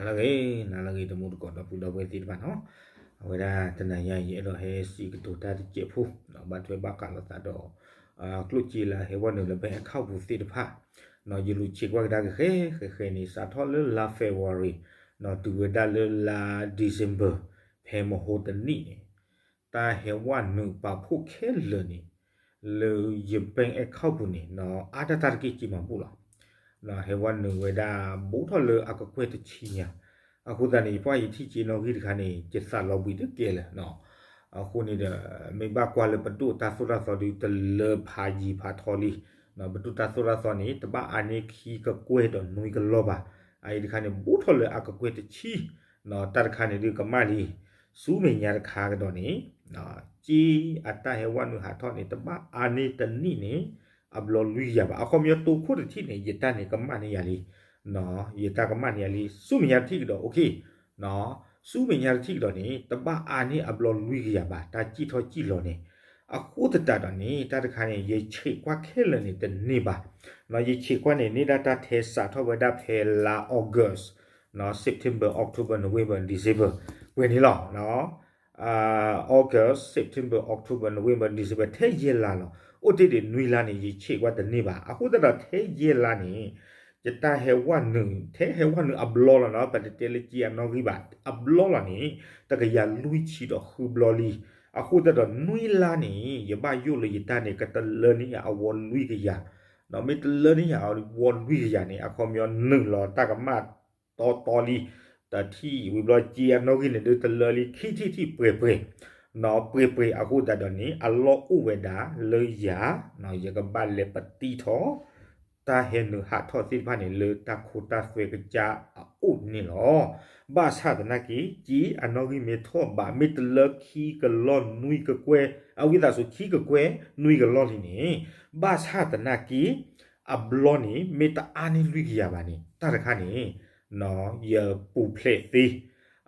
နၤလၢအဂ့ၤ နၤလၢအဂ့ၤ တံၤသကိးဒီပုၢ်ဒီဝဲၢ်သ့ၣ်တဖၣ်နီၤ, အဝဲဒၣ်တနၤညါအံၤ ယအဲၣ်ဒိးဟဲစံးကတိၤတၢ်တစဲးဖိ ဘၣ်ထွဲဘၣ်ဃးလိာ်သးဒီး ကျိၣ်စ့လၢအဟဲဝဲနုာ်လၢ bank account ပူၤသ့ၣ်တဖၣ်, ယလူၤဆံးကွၢ်ကဒါက့ၤဃဲဃဲဃဲန့ၣ် စးထီၣ်လၢလါ February တုၤဝဲဒၣ်လၢလါ December ဖဲမဟိတနံၣ်န့ၣ် တၢ်ဟဲဝဲနုာ်ပာ်ဖှိၣ်ခဲလၢာ်န့ၣ် လၢယ bank account ပူၤန့ၣ် အါတတၢ်တက့ၢ်က့မၤဘူၣ်လီၤ. ဟဲဝဲနုာ်ဝဲဒၣ် ဘူးထီၣ်လၢအကကွဲၢ်တဆံညါ, အဃိသတးန့ၣ် ယပှၢ်ယထံၣ်က့နီၣ်ဂံၢ်တခါန့ၣ် ယသးလီၤဘှံးတကဲလၢၤ. အဃိန့ၣ်ဒီး မ့ၢ်ဘၣ်ကွၢ်လၢပဒိၣ်တၢ်သိၣ်တၢ်သီဒုး တလၢဖးယံၤဖးထီလံ, ပဒိၣ်တၢ်သိၣ်တၢ်သီန့ၣ် တဘၣ်အါန့ၢ်ခံကကွဲၢ်ဒီးနွံကလီၢ်ဘၣ်. အအံၤတခါန့ၣ် ဘူးထီၣ်လၢအကကွဲၢ်တဆံ, တၢ်တခါန့ၣ်ဒုးကမၣ်လံ, ဆူမဲာ်ညါတခါကဒီးန့ၣ် စ့အတၢ်ဟဲဝဲနုာ်ဟးထီၣ်န့ၣ် တဘၣ်အါန့ၢ်တနံၣ်န့ၣ် အဘျီလွံၢ်ကယၤဘၣ်. အခီပညီတိခိၣ်တထံၣ်န့ၣ် ယတၢ်န့ၣ်ကမၣ်န့ၢ်ယၤလံ, ယတၢ်ကမၣ်န့ၢ်ယၤလံ ဆူမဲာ်ညါတထံၣ်ကဒီး အိၣ်ခ့, ဆူမဲာ်ညါတထံၣ်ကဒီးန့ၣ် တဘၣ်အါန့ၢ်အဘျီလွံၢ်ကယၤဘၣ် တၢ်စံၣ်ထီၣ်စံၣ်လီၤန့ၣ်. အဃိသတးဒီးန့ၣ် တၢ်တခါန့ၣ် ယဆံးကွၢ်ခဲလၢာ်န့ၣ် တန့ၢ်ဘၣ်. ယဆံးကွၢ်န့ၣ် န့ၢ်ဒၣ်တၢ်ထဲစးထီၣ်ဝဲဒၣ်ဖဲလါ August, September, October, November, December ပှဲၤန့ၣ်လီၤ. August, September, October, November, December ထဲယဲၢ်လါလီၤ. အိၣ်တ့ၢ်ဒံးနွံလါန့ၣ် ယဆံးကွၢ်တန့ၢ်ဘၣ်. အဃိသတးဒီးထဲယဲၢ်လါန့ၣ် ယတၢ်ဟဲဝဲနုာ် ထဲဟဲဝဲနုာ်အဘျီလီၤနီၤ ပတတဲလၢစ့အနီၣ်ဂံၢ်ဘၣ် အဘျီလီၤန့ၣ် တကယၤလွံၢ်ဆံဒီးဃုဘျီလံ. အဃိသတးဒီးနွံလါန့ၣ် ယဘၣ်ယိၣ်လၢယတၢ်န့ၣ် ကတလၢန့ၢ်ယၤအဝီလွံၢ်ကယၤ, မ့ၢ်တလၢန့ၢ်ယၤအဝီလွံၢ်ကယၤန့ၣ် အခီပညီနုာ်လီၤတၢ်ကမၣ်တီတီလံ, တထံၣ်ဝံၤဘျီစ့အနီၣ်ဂံၢ်န့ၣ်ဒုးတလၢလံ ခံထံၣ်ထံၣ်ပှဲၤပှဲၤ ပှဲၤပှဲၤ အဃိသတးဒီးန့ၣ် အလီၢ်အိၣ်ဝဲဒၣ်လၢယၤ, ယကဘၣ်လဲၤပတံထီၣ် တၢ်ဟဲနုာ်ဟးထီၣ်သ့ၣ်တဖၣ်န့ၣ် လၢတၢ်ခိတၢ်သွဲကစၢ်အအိၣ်န့ၣ်လီၤ. ဘၣ်ဆၣ်သနာ်က့ စ့အနီၣ်ဂံၢ်မ့ၢ်ထီၣ်ဘး မ့ၢ်တလၢခံကလီၢ်နွံကကွဲၢ် အဝံသးစူၤခံကကွဲၢ်နွံကလီၢ်လံန့ၣ်, ဘၣ်ဆၣ်သနာ်က့ အဘျီန့ၣ် မ့ၢ်တအါန့ၢ်လွံၢ်ကယၤဘၣ်န့ၣ် တၢ်တခါန့ၣ် ယပူၤဖျဲးသ့.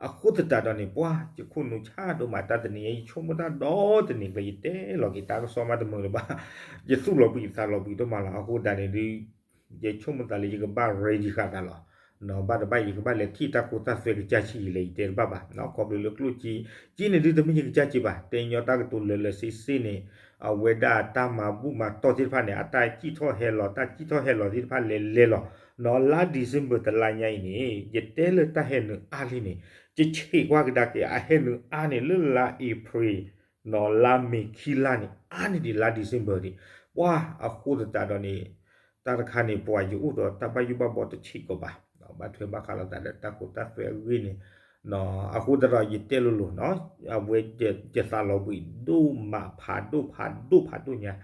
အဃိသတးဒီးန့ၣ် ပှၤ ယခိၣ်နူာ်ဆၣ်ဒိၣ်မး တၢ်တနံၤအံၤ ယဆိကမိၣ်တၢ်ဒီတနံၤကျၢၤ ယတဲလီၤက့ၤတၢ်ကစီၣ်မးတမုာ်လၢၤဘၣ်, ယသူၣ်လီၤဘှံးသးလီၤဘှံးဒိၣ်မးလီၤ. အဃိသတးန့ၣ်ဒုး ယဆိကမိၣ်သးလၢယကဘၣ် ready ဃာ်သးလီၤ. ဘၣ်တဘၣ် ယကဘၣ်လဲၤထံၣ်တၢ်ခိတၢ်သွဲကစၢ်ဆံးယံာ်လဲၣ် ယတဲတဘၣ်ဘၣ်, ခီဖျိလၢကျိၣ်စ့, စ့န့ၣ်ဒုးတမ့ၢ်ယကစၢ်စ့ဘၣ်, တဲညီတၢ်ကတိၤလၢာ်လၢာ်ဆ့ဆ့န့ၣ် အဝဲဒၣ်တၢ်မၤဘူၣ်မၤတီၢ်သ့ၣ်တဖၣ်န့ၣ် အတၢ်စံၣ်ထီၣ်ဟဲလီၤ တၢ်စံၣ်ထီၣ်ဟဲလီၤသ့ၣ်တဖၣ်လဲၤလဲၤလီၤ. နီၤ လါ December တလါညါအံၤန့ၣ် ယတဲလၢတၢ်ဟဲနုာ်အါလံန့ၣ် ယဆံးကွၢ်ကဒါက့ၤ အဟဲနုာ်အါန့ၣ်လၢလါ April နီၤ လါမ့ၤခံလါန့ၣ် အါန့ၢ်ဒံးလါ December ဒံး. ပှၤ အဃိသတးဒီးန့ၣ် တၢ်တခါန့ၣ် ပှၤယအိၣ်ဒီးတၢ်ဘၣ်ယိၣ်ဘၣ်ဘီတဆံးကီးဘၣ်, ဘၣ်ထွဲဘၣ်ဃးလိာ်သးဒီးတၢ်ခိတၢ်သွဲအဂ့ၢ်န့ၣ်, အဃိသတးဒီးယတဲလိၤလိၤနီၤ အဝဲယသးလီၤဘှံးဒိၣ်မးဖးဒိၣ်ဖးဒိၣ်ဖးဒိၣ်ညါ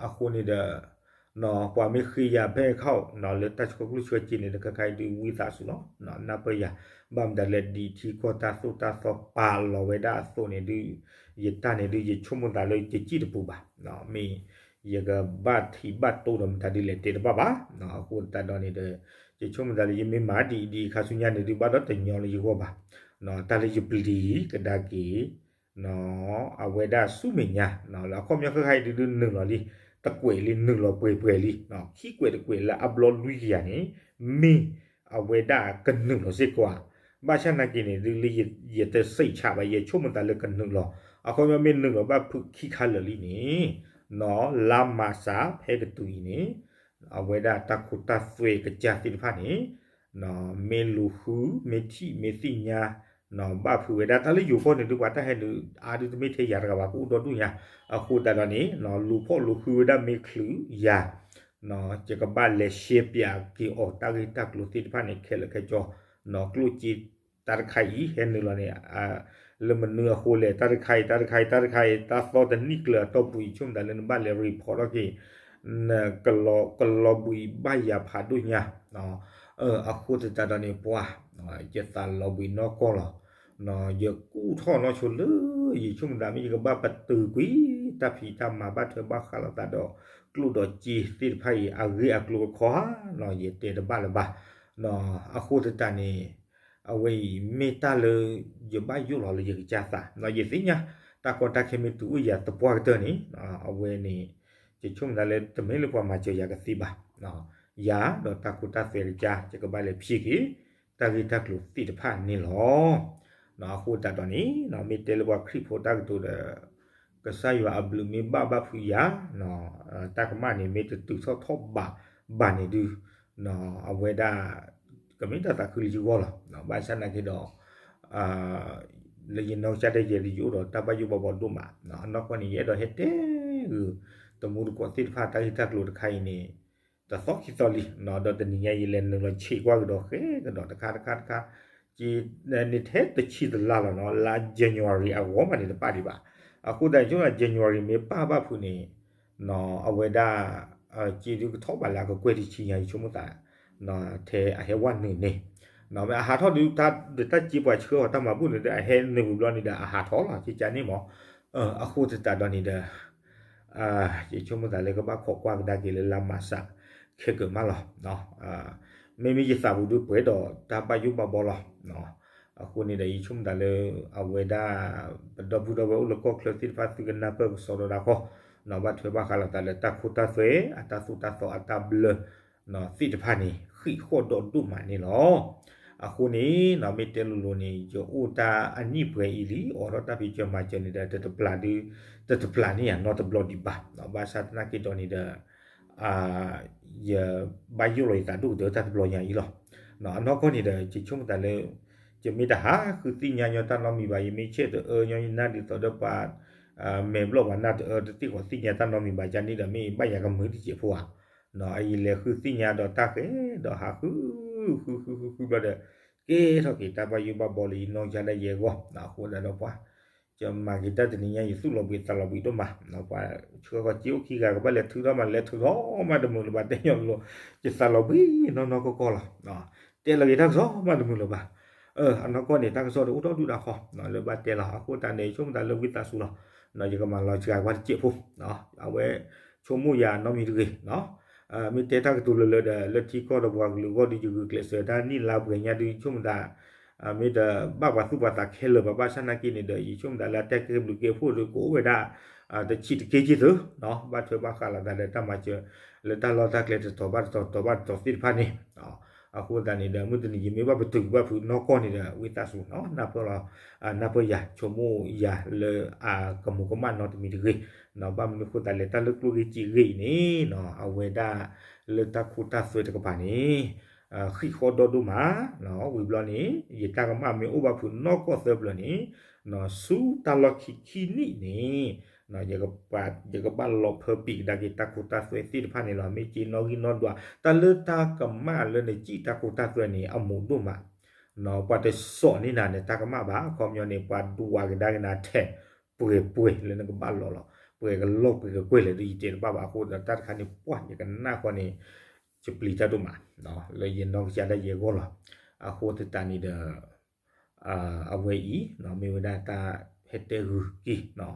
အဃိန့ၣ်ဒီး ပှၤမ့ၢ်ဃ့ယၤ bank account နီၤ လၢတၢ်ဆှၢကျိၣ်ဆှၢစ့န့ၣ် တခါခါအံၤဒုးဝံသးစူၤလီၤ. နၢ်ပၢၢ်ယၤ ဘၣ်မတၤလဲၣ် ဒ်ထံကီၢ်တၢ်သိၣ်တၢ်သီပာ်လီၤဝဲဒၣ်အသိးန့ၣ်ဒုး ယတၢ်န့ၣ်ဒုး ယဆိကမိၣ်သးလၢယစံၣ်တပူၤဘၣ်, မ့ၢ်ယကဘၣ်ထံးဘၣ်တိၢ်ဒီးမတၤဒ်လဲၣ်တဲတဘၣ်ဘၣ်. အဃိသတးဒီးန့ၣ်ဒီး ယဆိကမိၣ်သးလၢယမ့ၢ်မၤဒ်အံၤဒ်အံၤခါဆူညါန့ၣ်ဒုး ဘၣ်ဒီးတညီလၢယဂီၢ်ဘၣ်. တၢ်လၢယပျံၤကဒါက့ၤ အဝဲဒၣ်ဆူမဲာ်ညါ အခီပညီခဲခါအံၤဒုးဒုးနုာ်လီၤလံ, တကွဲးလံ နုာ်လီၤပှဲၤပှဲၤလံ, ခံကွဲးတကွဲးလၢအဘျီလွံၢ်ကယၤန့ၣ် မ့ၢ်အဝဲဒၣ်ကနုာ်လီၤစ့ၢ်ကီးဧါ. ဘၣ်ဆၣ်နာ်က့န့ၣ်ဒုးလၢယတစံးဆးဘၣ် ယဆိကမိၣ်သးလၢကနုာ်လီၤ. အခီပညီမ့ၢ်နုာ်လီၤဘၣ်ဖုးခံခါလၢာ်လံန့ၣ် နီၤ လါမၤစးဖဲကတုၤအံၤန့ၣ် အဝဲဒၣ်တၢ်ခိတၢ်သွဲကစၢ်သ့ၣ်တဖၣ်န့ၣ် မ့ၢ်လူၤဃု မ့ၢ်ထံၣ် မ့ၢ်သ့ၣ်ညါ ဘၣ်ဖုးဝဲဒၣ် တၢ်လၢယိၤကီၢ်န့ၣ်ဒုး ပှၤတၢ်ဟဲနုာ်အါဒုးတမ့ၢ်ထဲယၤတဂၤဘၣ် ကအိၣ်ဒီဒူၣ်ညါ. အဃိသတးဒီးန့ၣ် လူၤဖီၣ်လူၤဃုဝဲဒၣ်မ့ၢ်ချုးယၤ ယကဘၣ်လဲၤရှဲပၠးက့ၤအီၤ တၢ်ဂ့ၢ်တၢ်ကျိၤသ့ၣ်တဖၣ်န့ၣ် ခဲလၢာ်ခဲဆ့, ကျိၣ်စ့ တၢ်တခါအံၤဟဲနုာ်လီၤန့ၣ် လၢမနုၤအဃိလဲၣ် တၢ်တခါအံၤ တၢ်တခါအံၤ တၢ်တခါအံၤ တၢ်သီတနံၣ်ကျၢၤအတီၢ်ပူၤအံၤ ဆိကမိၣ်သးလၢနဘၣ်လဲၤ report ထီၣ်က့ၤ နကလီၤဘှံးဘၣ်ယၤဖးဒိၣ်ညါ. အဃိသတးဒီးန့ၣ် ပှၤ ယသးလီၤဘှံးနီၢ်ကီၢ်လီၤ. ယကူၣ်ထီၣ်နီၢ်ဆိလၢ ယဆိကမိၣ်သးမ့ၢ်ယကဘၣ်ပတုာ်ကွံာ် တၢ်ဖံးတၢ်မၤဘၣ်ထွဲဘၣ်ဃးလိာ်သးဒီး ကျိၣ်ဒီးစ့သ့ၣ်တဖၣ်အံၤ အဂ့ၢ်အကျိၤအခီဧါ ယတဲတဘၣ်လၢၤဘၣ်. အဃိသတးန့ၣ် အဝဲအံၤမ့ၢ်တၢ်လၢ ယဘၣ်ယိၣ်လီၤလၢယကစၢ်သး ယသ့ၣ်ညါ တၢ်ကီတၢ်ခဲမ့ၢ်တုၤအိၣ်ယၤသပှၢ်ကတၢၢ်န့ၣ် အဝဲန့ၣ် ယဆိကမိၣ်သးလၢတမ့ၢ်လၢပှၤမၤစၢၤယၤကသ့ဘၣ်. ယၤဒီးတၢ်ခိတၢ်သွဲကစၢ် ယကဘၣ်လဲၤဖံးက့ၤ တၢ်ဂ့ၢ်တၢ်ကျိၤသ့ၣ်တဖၣ်န့ၣ်လီၤ. အဃိသတးဒီးန့ၣ် မ့ၢ်တဲလၢပှၤခရံာ်ဖိတၢ်ကတိၤဒီး ကစၢ်ယွၤအဘျုးမ့ၢ်ဘၣ်ဘၣ်ဖုးယၤ တၢ်ကမၣ်န့ၣ် မ့ၢ်တတုၤထီၣ်ထီၣ်ဘးဘၣ်န့ၣ်ဒုး အဝဲဒၣ် ကမ့ၢ်တၢ်သးခုလၢယဂီၢ်လီၤ. ဘၣ်ဆၣ်နာ်က့ဒီး လၢယနီၢ်ကစၢ်ဒၣ်ယဲ ယအိၣ်ဒီးတၢ်ဘၣ်ယိၣ်ဘၣ်ဘီဒိၣ်မး, အနီၢ်ကီၢ်န့ၣ် ယအဲၣ်ဒိးဟဲတဲဂုာ် တမူတကိးသ့ၣ်တဖၣ်တၢ်ဂ့ၢ်တၢ်ကျိၤတခါအံၤန့ၣ် တသီခံသီလံ, ဒီးတနံၤညါယလဲၤနုာ်လီၤဆံးကွၢ်ကဒီးဃဲကဒီးတခါတခါတခါ, က့န့ၣ်ထဲတဆံတလါလီၤနီၤ, လါ January အဂီၢ်မးန့ၣ်တပၣ်ဒံးဘၣ်. အဃိသတး ယဆိကမိၣ် January မ့ၢ်ပၣ်ဘၣ်ဖုးန့ၣ် အဝဲဒၣ် က့ဒုးကထီၣ်ဘၣ်လၢအကကွဲၢ်တဆံညါ ယဆိကမိၣ်သး ထဲအဟဲဝဲနုာ်န့ၣ် အဟးထီၣ်ဒုး တၢ်က့ပှၤဆှၢအီၤတၢ်မၤဘူၣ်န့ၣ်ဒီး အဟဲနုာ်ဝံၤဘျီန့ၣ်ဒီး အဟးထီၣ်လီၤ ကကန့ၣ်မး. အဃိသတးဒီးန့ၣ်ဒီး ယဆိကမိၣ်သးလၢကဘၣ်ခိးကွၢ်ကဒါက့ၤလၢလါမၢ်ၡး ခဲကၢၤမးလီၤ. မ့မ့ၢ်ယသးပူၤဒုးပှဲၤဒီးတၢ်ဘၣ်ယိၣ်ဘၣ်ဘီလီၤ. အဃိန့ၣ်ဒီး ယဆိကမိၣ်သးလၢ အဝဲဒၣ် ပဒီပုၢ်ဒီဝဲၢ်အိၣ်လၢကီၢ်ချၢသ့ၣ်တဖၣ် သုကနၢ်ပၢၢ်ကစီဒီဒၣ်ဃီ ဘၣ်ထွဲဘၣ်ဃးလိာ်သးလၢတၢ်ခိတၢ်သွဲ အတၢ်သိၣ်တၢ်သီအတၢ်ဘျၢ သ့ၣ်တဖၣ်န့ၣ် ဃံးဃီၣ်ဒီဒိၣ်မးန့ၣ်လီၤ. အဃိန့ၣ် မ့ၢ်တဲလိၤလိၤန့ၣ် ယအိၣ်တၢ်အနံၣ်ပှဲၤအံၤလံ အိးထီၣ်တၢ်ဖံးစၢၤမၤစၢၤန့ၣ်ဒီး တတပျၢ်ဒုး တတပျၢ်န့ၢ်ယၤနီတဘျီဒံးဘၣ်. ဘၣ်ဆၣ်သနာ်က့ဒီးန့ၣ်ဒီး ယဘၣ်ယိၣ်လီၤယသးဒိၣ်ကတၢၢ်တၢ်တဘျီညါအံၤလီၤ. အနီၢ်ကီၢ်န့ၣ်ဒီး ယဆိကမိၣ်သးလၢ ယမ့ၢ်တဟးဃုသ့ၣ်ညါညီတၢ်နီတမံၤဘၣ်, ယမ့ၢ်ဆဲးတအၢညီနၢ်ဒ်သိးဒီးပှၤ မဲာ်ဘျီၣ်ပှၤနၢ်တအၢ တသ့ၣ်ဃီၤသ့ၣ်ညါတၢ်နီတမံၤဘၣ် ကန့ၣ်ဒီးမ့ၢ်ဘၣ်ယၤကမုာ်တစဲးဖိဧါ. ယလဲၤဃုသ့ၣ်ညါဒီးတၢ်ဃဲဒီးဟးဃု ဃုဃုဃုဃုဘျီဒီး ကဲထီၣ်က့ၤတၢ်ဘၣ်ယိၣ်ဘၣ်ဘီလၢယနီၢ်ကစၢ်ဒၣ်ယဲအဂီၢ်, အဃိသတးဒီးပှၤ ယမၤက့ၤတၢ်တနံၤညါ ယသူၣ်လီၤဘှံးသးလီၤဘှံးဒိၣ်မး, ပှၤဆှၢဃီၤက့အိၣ်ခံဂၤကဘၣ်လဲၤထုးထီၣ်မး လဲၤထုးထီၣ်မးတမုာ်လၢၤဘၣ် တဲညီလိၤ, ယသးလီၤဘှံးနီၢ်နီၢ်ကီၢ်ကီၢ်လီၤ. တဲလီၤက့ၤတၢ်ကစီၣ်မးတမုာ်လၢၤဘၣ်. အနီၢ်ကီၢ်န့ၣ် တၢ်ကစီၣ်ဒီးအိၣ်ထီၣ်ဒုၣ်ဒါခီ လၢဘၣ်တဲလီၤ. အဃိသတးန့ၣ် ယဆိကမိၣ်သးလၢဝံသးစူၤလီၤ. ယကမၤလီၤစှၤကွၢ်တစဲးဖိ, အဝဲဆိကမိၣ်ယၤနီတမံၤတဂ့ၤ မ့ၢ်တဲတၢ်ကတိၤလၢလၢဒီး လၢထံကီၢ်ဒီးပှၤကလုာ်အဂီၢ်ဒီး ယဂုာ်ကျဲးစၢးတၢ်နံၣ်လါပှဲၤညါဒုး ယဆိကမိၣ်သး မ့ၢ်တဘၣ်ပှၤသူၣ်ပှၤသးခဲလၢာ်ဘၣ်. ဘၣ်ဆၣ်နာ်က့န့ၣ်ဒီး ယဆိကမိၣ်သးလၢတၢ်ကဲဘျုးကဲဖှိၣ်ဒီး ကအိၣ်ဝဲဒၣ် တဆံးတက့ၢ်က့ၢ်သု, ဘၣ်ထွဲဘၣ်ဃးလိာ်သးဒီးတၢ်မၤစၢၤ လၢတၢ်လီၢ်တၢ်ကျဲတတီၤဘၣ်တတီၤ တတီၤဘၣ်တတီၤသ့ၣ်တဖၣ်န့ၣ် အဃိသတးန့ၣ်ဒီး မုၢ်တနံၤ ယမ့ၢ်ဘၣ်ပတုာ်ဘၣ်ဖုးနီၢ်ကီၢ်န့ၣ်ဒီး ဝံသးစူၤ နၢ်ပၢၢ်လီၤ နၢ်ပၢၢ်ယၤ ဆိကမိၣ်ယၤလၢအကမူၤကမၣ်နီတမံၤတဂ့ၤ, ဘၣ်မနုၤအဃိသတးလဲၣ် တၢ်လၢကျိၣ်ဂ့ၤစံးဂ့ၤအံၤန့ၣ် အဝဲဒၣ်လၢတၢ်ခိတၢ်သွဲတကပၤန့ၣ် ဃံးဃီၣ်ဒီဒိၣ်မး, ဝံၤဘျီန့ၣ် ယတၢ်ကမၣ်မ့ၢ်အိၣ်ဘၣ်ဖုးနီၢ်ကီၢ်သၢပျၢၤန့ၣ် ဆူတၢ်လီၢ်ခံခံနံၣ်န့ၣ် ယကဘၣ်လီၤဖၢပံာ်ကဒါက့ၤတၢ်ခိတၢ်သွဲသ့ၣ်တဖၣ်န့ၣ်လီၤ. မ့ၢ်က့နီၣ်ဂံၢ်နီၣ်ဒွး တၢ်လၢတၢ်ကမၣ်လၢနစံၣ်တၢ်ခိတၢ်သွဲန့ၣ် အမူးဒိၣ်မး, ပှၤတစိာ်န့ၢ်နၤန့ၣ် တၢ်ကမၣ်ဘၣ်, အခီပညီန့ၣ် ပှၤဒွးကဒါက့ၤနၤထဲ ပှဲၤပှဲၤလၢနကဘၣ်လီၤလီၤ, ပှဲၤကလီၢ်ပှဲၤကကွဲၢ်လဲၣ်ဒီး ယတဲတဘၣ်ဘၣ်အဃိဒီး တၢ်တခါန့ၣ် ပှၢ်ယကနၣ်ဃီန့ၣ် ယပျံၤတၢ်ဒိၣ်မး လၢယနီၢ်ကစၢ်ဒၣ်ယဲအဂီၢ်လီၤ. အဃိသတးန့ၣ်ဒီး အဝဲအံၤ မ့ၢ်ဝဲဒၣ်တၢ်ဟဲတဲဂုာ်က့ၤ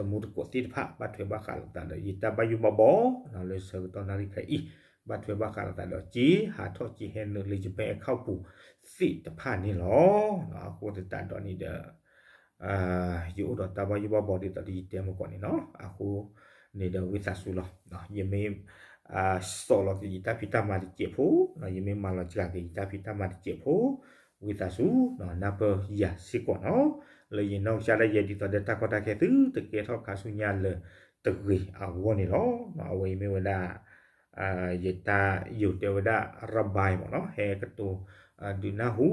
တမူတကိးသ့ၣ်တဖၣ် ဘၣ်ထွဲဘၣ်ဃးလိာ်သးဒီး ယတၢ်ဘၣ်ယိၣ်ဘၣ်ဘီ လၢဆၢကတီၢ်နၣ်ရံၣ်ခဲအံၤ ဘၣ်ထွဲဘၣ်ဃးလိာ်သးဒီး က့ဟးထီၣ်က့ဟဲနုာ်လၢယ bank account ပူၤသ့ၣ်တဖၣ်န့ၣ်လီၤ. အဃိသတးဒီးန့ၣ်ဒီး ယအိၣ်ဒီးတၢ်ဘၣ်ယိၣ်ဘၣ်ဘီဒ်သိးဒီးယတဲမုၢ်ကီၢ်န့ၣ်နီၤ, အဃိန့ၣ်ဒီးဝံသးစူၤလီၤ. ယမ့ၢ် စီၣ်လီၤက့ၤယတၢ်ဖံးတၢ်မၤတစဲးဖိ, ယမ့ၢ်မၤလီၤစှၤက့ၤယတၢ်ဖံးတၢ်မၤတစဲးဖိ, ဝံသးစူၤ နၢ်ပၢၢ်ယၤစ့ၢ်ကီးနီၤ, လၢယနီၢ်ကစၢ်ဒၣ်ယဲဒ်သိးဒီးတၢ်ကီတၢ်ခဲသုတကဲထီၣ်ခါဆူညါလၢၤတဂ့ၤအဂီၢ်န့ၣ်လီၤ. အဝဲအံၤမ့ၢ်ဝဲဒၣ် ယတၢ်ယိၤတဲဝဲဒၣ် ရဘၢၣ်မ့ၢ်နီၤ, ဟဲကတိၤ ဒုးနၢ်ဟူ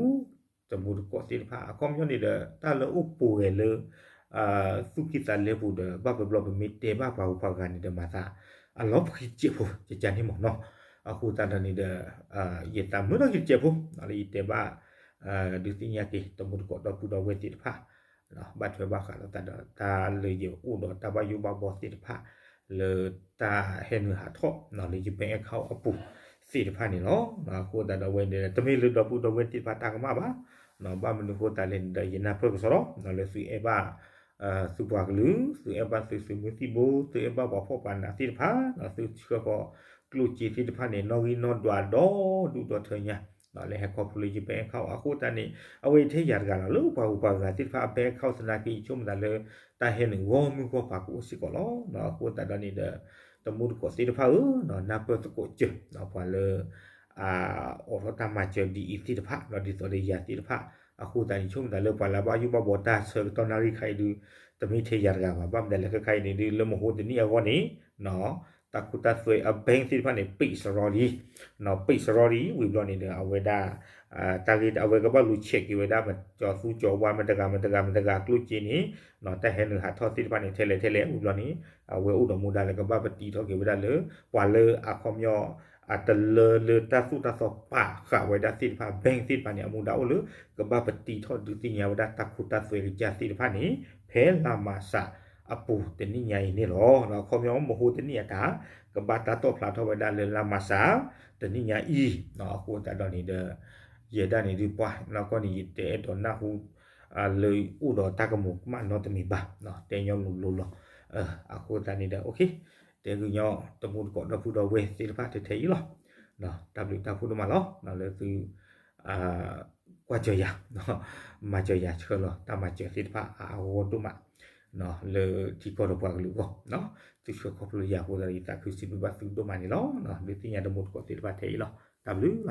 တမူတကိးသ့ၣ်တဖၣ် အခီပညီန့ၣ်ဒီး တၢ်လၢအိၣ်ပှဲၤလၢ သူၣ်ကံၢ်သးလဲပူၤဒီး ဘၣ်ပဘျီပမ့ၢ်တဲဘၣ်ပှၤဂုၤပှၤဂၤန့ၣ်ဒီး မၤသးအလီၤပှံၤတစဲးဖိ ကကန့ၣ်မ့ၢ်နီၤ. အဃိသတးဒီးန့ၣ်ဒီး ယသးမုာ်ထီၣ်က့ၤတစဲးဖိ လၢယတဲဘၣ် ဒုးသ့ၣ်ညါက့ၤ တမူတကိးဒီပုၢ်ဒီဝဲၢ်သ့ၣ်တဖၣ် ဘၣ်ထွဲဘၣ်ဃးလိာ်သးဒီး တၢ်လၢယအိၣ်ဒီးတၢ်ဘၣ်ယိၣ်ဘၣ်ဘီသ့ၣ်တဖၣ် လၢတၢ်ဟဲနုာ်ဟးထီၣ်လၢယ bank account အပူၤသ့ၣ်တဖၣ်န့ၣ်လီၤ. အဃိသတးဒီးဝဲန့ၣ် တမ့ၢ်လၢဒီပုၢ်ဒီဝဲၢ်သ့ၣ်တဖၣ်တၢ်ကမၣ်ဘၣ်, ဘၣ်မနုၤအဃိသတးလဲၣ်န့ၣ်ဒီး ယနၢ်ပၢၢ်ကစီဒီ လၢသုအဲၣ်ဘၣ် သုပှၤကလုာ် သုအဲၣ်ဘၣ်သုသုးမုၢ်သံၣ်ဘိ သုအဲၣ်ဘၣ်ပှၤဖှီၣ်ပှၤနးသ့ၣ်တဖၣ် သုဆှၢဃီၤကျိၣ်စ့သ့ၣ်တဖၣ်န့ၣ် နီၣ်ဂံၢ်နီၣ်ဒွးဒီဒူၣ်ဒီထၢညါ လၢဟဲခီဖျိလၢယ bank account အဃိသတးန့ၣ် အဝဲအံၤထဲယၤတဂၤလီၤ လၢပှၤဂုၤပှၤဂၤသ့ၣ်တဖၣ်အ bank account သနာ်က့ ယဆိကမိၣ်သးလၢ တၢ်ဟဲနုာ်ဂီၢ်မုၢ်ဂီၢ်ပၤကအိၣ်စ့ၢ်ကီးလီၤ. အဃိသတးဒီးန့ၣ်ဒီး တမူတကိးသ့ၣ်တဖၣ်ဧၢ, နၢ်ပၢၢ်သကိးစၢၤ ပှၤလၢ အိၣ်ထီၣ်တၢ်မၤစၢၤဒ်အံၤသ့ၣ်တဖၣ် ဒီးဒ်သိးဒီးယၤသ့ၣ်တဖၣ် အဃိသတးန့ၣ် ဆိကမိၣ်သးလၢပှၤလၢအဘၣ်ယိၣ်ဘၣ်ဘှီတၢ်ဆၢကတီၢ်နၣ်ရံၣ်ခါအံၤဒုး တမ့ၢ်ထဲယၤတဂၤဘၣ်. ဘၣ်မနုၤလဲၣ် ခဲခါအံၤန့ၣ်ဒုး လၢမဟိတနံၣ်အဂီၢ်န့ၣ် တၢ်ခိတၢ်သွဲအ bank သ့ၣ်တဖၣ်န့ၣ် ပိတ်စရီလံ ပိတ်စရီလံ ဝံၤဘျီန့ၣ်ဒီး အဝဲဒၣ် တၢ်ဂ့ၢ်အဝဲကဘၣ်လူၤ check က့ၤဝဲဒၣ် မကၠီသူကၠီဝါ မတဂၤမတဂၤမတဂၤကျိၣ်စ့န့ၣ် တၢ်ဟဲနုာ်ဟးထီၣ်သ့ၣ်တဖၣ်န့ၣ် ထဲလဲၣ်ထဲလဲၣ် ဝံၤဘျီန့ၣ် အဝဲအိၣ်ဒီးမူဒါလၢကဘၣ်ပတံထီၣ်က့ၤဝဲဒၣ်လၢ ပှၤလၢအခီပညီ အတလၢလၢတၢ်သိၣ်တၢ်သီပာ်ဃာ်ဝဲဒၣ်သ့ၣ်တဖၣ် bank သ့ၣ်တဖၣ်န့ၣ် အမူဒါအိၣ်လၢ ကဘၣ်ပတံထီၣ်ဒုးသ့ၣ်ညါဝဲဒၣ်တၢ်ခိတၢ်သွဲကစၢ်သ့ၣ်တဖၣ်န့ၣ် ဖဲလါမၢ်ၡးအပူၤတနံၣ်ညါအံၤန့ၣ်လီၤ. အခီပညီမဟိတနံၣ်အတၢ် ကဘၣ်တၢ်တီၣ်ဖျါထီၣ်ဝဲဒၣ်လၢလါမၢ်ၡး တနံၣ်ညါအံၤ အဃိသတးဒီးန့ၣ်ဒီး ယဲဒၣ်န့ၣ်ဒုးပှၤနီၢ်ကီၢ်န့ၣ် ယတအဲၣ်ဒိးနၢ်ဟူ လၢအိၣ်ဒီးတၢ်ကမူၤကမၣ်နီတမံၤဘၣ်, တဲညီလိၤလိၤလီၤ. အဃိသတးန့ၣ်ဒီး အိၣ်ခ့ တဲကညီတမူတကိးဒီပုၢ်ဒီဝဲၢ်သ့ၣ်တဖၣ်ထဲထဲအံၤလီၤ. တၢ်ဘျုးတၢ်ဖှိၣ်ဒိၣ်မးလီၤ လၢသု ကွၢ်စၢၤယၤ မၤစၢၤယၤဆှၢလီၤ တၢ်မၤစၢၤသ့ၣ်တဖၣ်အါအါဂီၢ်ဂီၢ်ဒိၣ်မး လၢထံကီၢ်ဒီးပှၤကလုာ်အဂီၢ်, သုဆှၢခီဖျိယၤအဃိသတးဒီး ယသးခုစံးဘျုးဘၣ်သုဒိၣ်မးန့ၣ်လီၤ. ဒုးသ့ၣ်ညါတမူတကိးသ့ၣ်တဖၣ်ထဲအံၤလီၤ. တၢ်ဘျုးလီ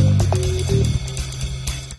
ၤ.